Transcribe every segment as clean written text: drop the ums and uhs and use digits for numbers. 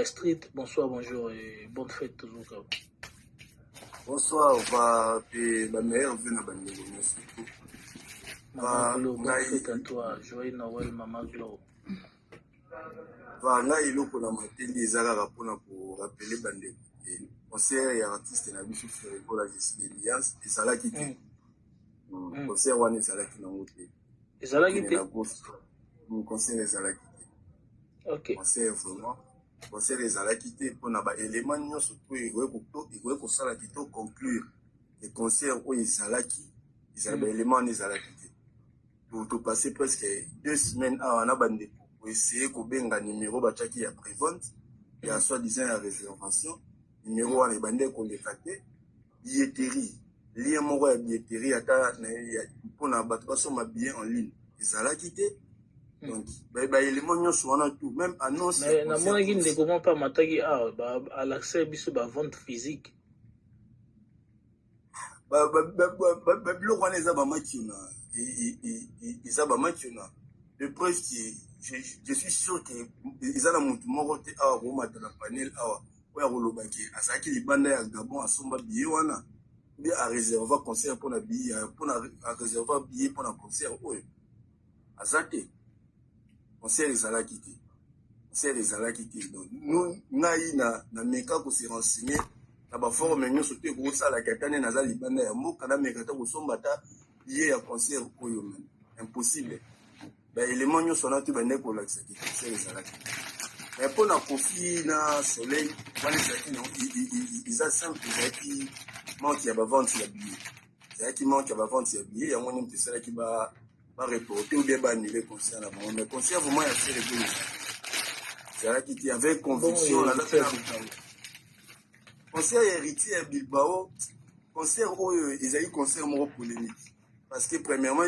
Street, bonsoir, bonjour et bonne fête toujours. Bonsoir, va pe ba meilleurs vœux na bandeko nyonso. Maman Glo, bonne fête à toi. Joyeux Noël, Maman Glo. Va ngai eloko na mateli eza kaka mpona korappeler bandeko concert ya artiste na biso Ferre Gola Jésus de Nuance ezalaki te. Concert wana ezalaki nango te. Ezalaki te. Concert ezalaki te. Concert vraiment, concert ezalaki te mpona baélément nyonso to ekoki kosalaki to conclure e concert oyo ezalaki, ezala baélément wana ezalaki te. Topasse presque 2 semaines awa na bandeko koessayer kobenga numéro batiaki ya prévente, ya soi-disant ya réservation. Numéro wana ebandeki koleka te. Billetterie, lien moko ya billetterie ata mpona bato basomba billet en ligne ezalaki te. Donc baélément nyonso wana, tout même annonce. Namonaki ndeko moko mpe amataki awa, alakisa biso bavente physique. Babiloko wana eza bamakiona, eza bamakiona de preuve que je suis sûr que eza na motu moko te awa komata na panel awa oyo akoloba ke azalaki libanda ya Gabon, asomba billet wana, mpe areserva concert mpona billet, mpona areserva billet mpona concert oyo. Aza te. Concert ezalaki te, concert ezalaki te. Donc ngai na meka kose renseigner na baforme nyonso te ekosalaka ata nde naza libanda ya mboka, nameka ata kosomba ata billet ya concert oyo, même impossible. Baélément nyonso wana te bandeki kolakisaki concert ezalaki. Mais mpo na Kofi na Soleil wana, ezalaki eza simple, ezalaki manque ya bavente ya billet, ezalaki manque ya bavente ya billet. Yango nde moto esalaki bareporter ou bien baannuler concert na bango. Mais concert vraiment ya Ferre Gola ezalaki te avec conviction. Naza mpe na concert ya Héritier ya Bilbao. Concert oyo ezali concert moko polémique parce que premièrement,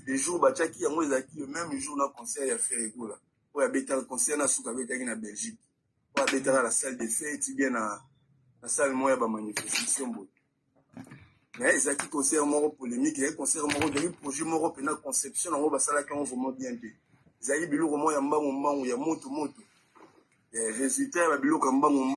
le jour batiaki yango ezalaki le même jour na concert ya Ferre Gola oyo abetaka, concert na suka abetaki na Belgique, oyo abetaka na salle de fête, bien na salle moko ya bamanifestation boye. Mais ezalaki concert moko polémique, ezalaki concert moko, ezalaki projet moko mpena conception yango basalaki yango vraiment bien te. Ezalaki biloko moko ya mbangu mbangu, ya moto moto. Résultat ya babiloko ya mbangu.